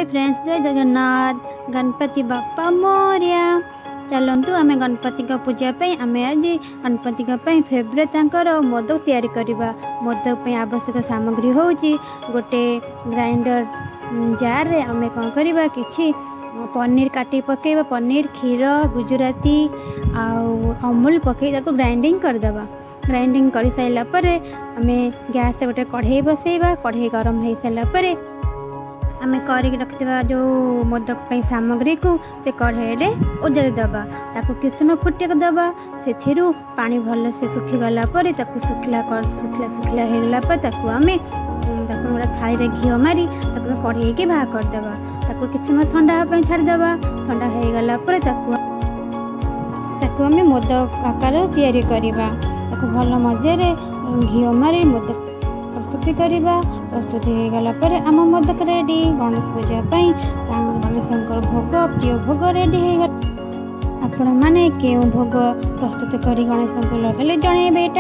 ହାଏ friends, ଜୟ ଜଗନ୍ନାଥ। ଗଣପତି ବାପ୍ପା ମୋରିଆ। ଚାଲନ୍ତୁ, ଆମେ ଗଣପତିଙ୍କ ପୂଜା ପାଇଁ, ଆମେ ଆଜି ଗଣପତିଙ୍କ ପାଇଁ ଫେଭରେଟ୍ ତାଙ୍କର ମୋଦକ ତିଆରି କରିବା। ମୋଦକ ପାଇଁ ଆବଶ୍ୟକ ସାମଗ୍ରୀ ହେଉଛି, ଗୋଟେ ଗ୍ରାଇଣ୍ଡର ଜାର୍ରେ ଆମେ କ'ଣ କରିବା, କିଛି ପନିର କାଟି ପକାଇବା। ପନିର, କ୍ଷୀର, ଗୁଜୁରାତି ଆଉ ଅମୁଲ ପକାଇ ତାକୁ ଗ୍ରାଇଣ୍ଡିଙ୍ଗ କରିଦେବା। ଗ୍ରାଇଣ୍ଡିଙ୍ଗ କରିସାରିଲା ପରେ ଆମେ ଗ୍ୟାସ୍ରେ ଗୋଟେ କଢ଼େଇ ବସେଇବା। କଢ଼େଇ ଗରମ ହେଇସାରିଲା ପରେ ଆମେ କରିକି ରଖିଥିବା ଯେଉଁ ମୋଦକ ପାଇଁ ସାମଗ୍ରୀକୁ ସେ କଢ଼େଇରେ ଓଜାଡ଼ି ଦେବା। ତାକୁ କିଛି ସମୟ ଫୁଟିବାକୁ ଦେବା। ସେଥିରୁ ପାଣି ଭଲସେ ଶୁଖିଗଲା ପରେ, ତାକୁ ଶୁଖିଲା ଶୁଖିଲା ଶୁଖିଲା ହେଇଗଲା ପରେ ତାକୁ ଗୋଟେ ଥାଳିରେ ଘିଅ ମାରି ତାକୁ ଆମେ କଢ଼େଇକି ବାହାର କରିଦେବା। ତାକୁ କିଛି ସମୟ ଥଣ୍ଡା ହେବା ପାଇଁ ଛାଡ଼ିଦେବା। ଥଣ୍ଡା ହେଇଗଲା ପରେ ତାକୁ ତାକୁ ଆମେ ମୋଦକ ଆକାର ତିଆରି କରିବା। ତାକୁ ଭଲ ମଜାରେ ଘିଅ ମାରି ମୋଦକ ପ୍ରସ୍ତୁତି କରିବା। ପ୍ରସ୍ତୁତି ହେଇଗଲା ପରେ ଆମ ମୋଦକ ରେଡ଼ି। ଗଣେଶ ପୂଜା ପାଇଁ ଗଣେଶଙ୍କର ଭୋଗ, ପ୍ରିୟ ଭୋଗ ରେଡ଼ି ହେଇଗଲା। ଆପଣମାନେ କେଉଁ ଭୋଗ ପ୍ରସ୍ତୁତ କରି ଗଣେଶଙ୍କୁ ଲଗାଇଲେ ଜଣାଇବେ ଏଇଟା।